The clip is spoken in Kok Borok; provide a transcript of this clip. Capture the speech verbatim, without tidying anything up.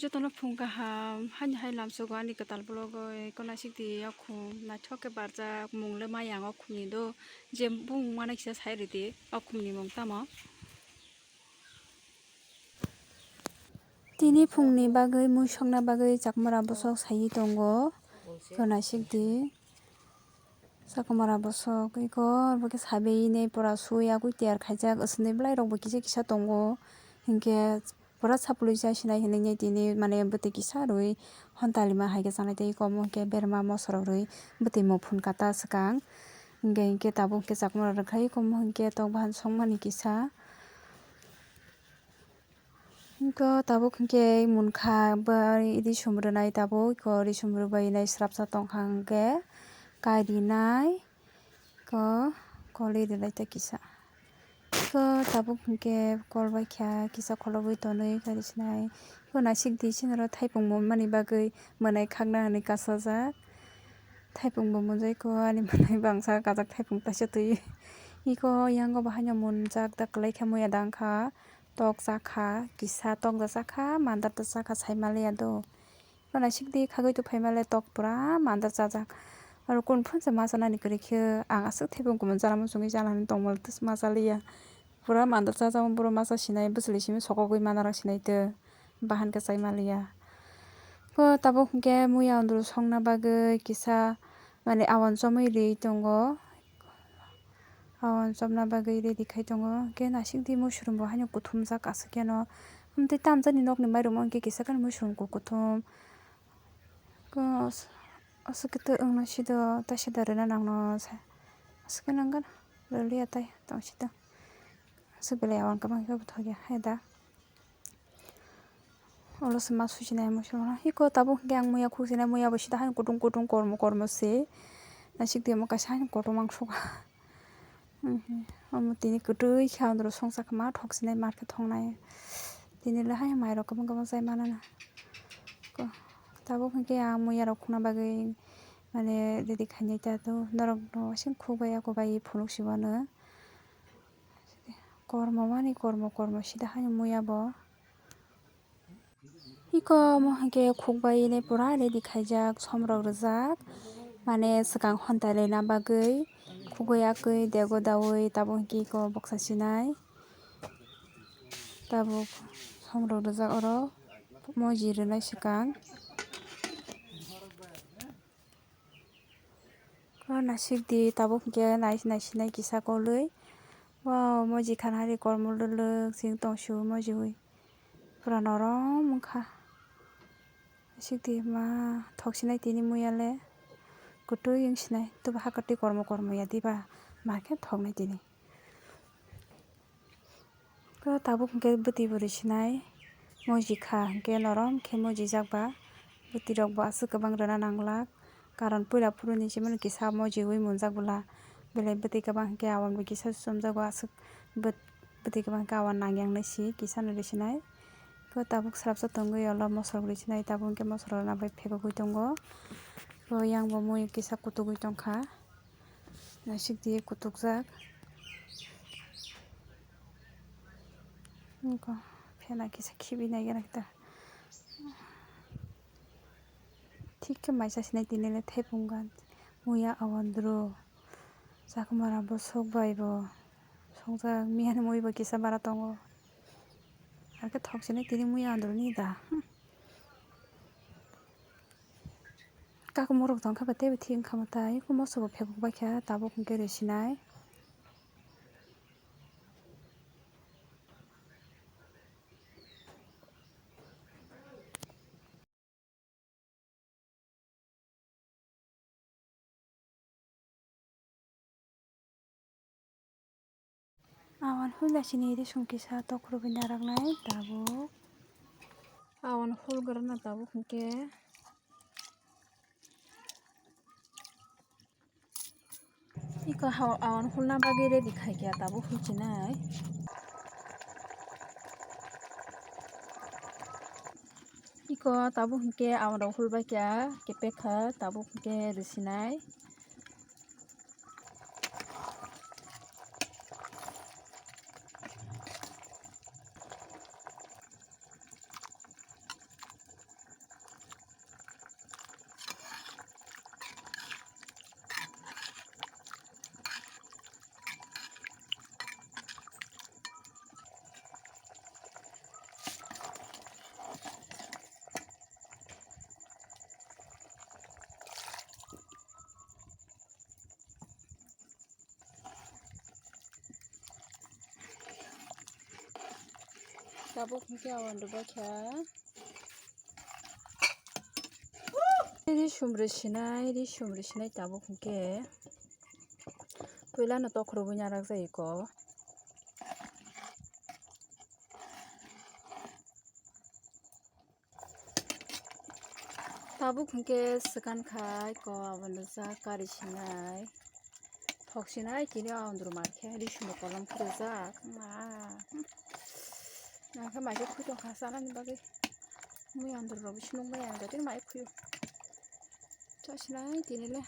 Jotono phung kaham, haini hai lamsogo ani kwtal vlog o, eko naisik di, o khum naithok khe barjak, mung le maya ang o khum ni do, je bumung mano kisa sai rwdi, o khum ni mung tamo. Tini phung ni bagwi mui sokna bagwi Chakmara bwswk saiwi tongo, eko naisik di. Chakmara bwswk eko bo khe sabi nai pura sui agwi tiyar khaijak, aswkni bwlai rok bo kisa kisa tongo, hinkhe pura sapului cha sinai hinwi nai tini mane bwtwi kisa rwi hwn talima hai khe chanai tei eko omo hinkhe berma moso rok rwi bwtwi muphun kata swkang, hinkhe hinkhe tabuk hinkhe Chakmara rwkhai eko omo hinkhe tok bahan songmani kisa. Eko tabuk hinkhe munkha bai risum rwnai, tabuk eko risum rwbai nai srapsa tongkha hinkhe kai rinai eko koli rinai tei kisa. Eko tabuk hinkhe kol bai kha kisa kholobwi tonwi kai sinai. Eko naisik di sini oro thaipung mwnmani bagwi mwnai khakna hinwi kasajak. Thaipung bo mwnjak eko ani mwnai bangsa kajak thaipung taisa twi. Eko yango bo haino mwnjak da kwlai khe muya da wngkha. Tok chakha, kisa tok da chakha, mandar da chakha, sai maliya do. Eko naisik di khagwi tongphai male tok pura mandar chajak. Aro kunu phunsa ma chanani kwrwi khe ang aswk thaiphung kumun chana muchungwi chanani tongmani tei ma chaliya. Pura mandar chajak, boro masa sinai, bwchwlwi simi sokogwi mana rok sinai tei bahan kwchai maliya. Eko tabuk hinkhe muya ondro songna bagwi kisa mane awan chomwi ri tongo. Awan chopna bagwi ready khai tongo. Hinkhe naisik di muisrum bo haino kuthumjak aswk khe no. Amtwi tamjani nokni mairum o hinkhe kisa khe muisrum kukuthum. Ko as-, aswk khe to wngna sido, ta sida rwna nangno sa. Aswk khe nangkha na. Rwliya tai tong sida. Aswk belai awan kwbang khe bwthok ya hai da. Olo se ma susinai muisung rok. Eko tabuk hinkhe ang muya khuksinai, muya bo sida haino kutung kutung kormo kormo se. Naisik di omo kaisa haino kotor mangso. Mhm. Omo tini kwtwi khe andro songchak ma thoksinai mar khe thongnai. Tini le haino mai rok kwbang kwbang chai manana. Ko-, tabuk hinkhe ang muya rok khukna bagwi mane ready khainai ta do. Norok no waising khukbai ya kwbai phunuk sibano. Kormo mani kormo kormo sida haino muya bo. Eko omo hinkhe khukbai nai pura ready khaijak, somrok rwjak, mane swkang hontai laina bagwi khukbai yakwi dego daui tabuk hinkhe eko boksa sinai tabuk somrok rwjak oro moji rwnai swkang. Ko naisik di tabuk hinkhe nai naisinai kisa kolwi. Wow, moji khanari kormo lwlwk sing tongsu mojiui. Pura norom wngkha. Naisik di ma thoksinai tini muya le. Kwtwi wngsinai. Tubu hakhe twi kormo kormo ya diba. Ma khe thoknai tini. Ko tabuk hinkhe bwtwi bo rwsinai, moji kha hinkhe norom khe mojijak ba, bwtwi rok bo aswk kwbang rwna nanglak, karon puila phuru ni simi no kisa mojiui munjak bwla, belai bwtwi kwbang hinkhe awan bo kisa chumjago aswk bwt-, bwtwi kwbang hinkhe awan nangya wngnai si kisa no rwsinai. Ko tabuk swrapsa tongwi olo moso rok rwsinai, tabuk hinkhe moso rok rwna bai phegogwi tongo, ko yang bo mui kisa kutugwi tongkha. Naisik di kutukjak. Nokho phena kisa khibi nai gana kita. Thik khe mai chasinai tini le thaiphung gan muya awan duro. Chakmara bwswk bai bo songjak miya ni mui bo kisa bara tongo. Hakhe thoksinai tini muya awan duro ni da. Hmm. Kakumorok tongkha ba teibo thik wngkha mwtai, eko moso bo phekuk baikha tabuk hinkhe rwsinai. Awan hula sini ri song kisa tokhorwi naraknai tabuk. Awan hul gana tabuk hinkhe. Iko ha-, awan hulna bagwi ready khai khe tabuk hulchinai. Iko tabuk hinkhe awan rok hulbai kha kepek kha tabuk hinkhe rwsinai. Tabuk hwnkhe o andro bakha. Ri sumri sinai, ri sumri sinai tabuk hwnkhe. Puila no tokhorogwi narak jai ko. Tabuk hwnkhe swkan khai ko abono jak kari sinai. Thok sinai tini o andro mar khe ri sumri kolom khe rijak. Ma. Nangkhe mai khe khui tongkha chanani bagwi. Mui andro rok bisingo maya ang jatini mai khuyo. Cha sinai tini le.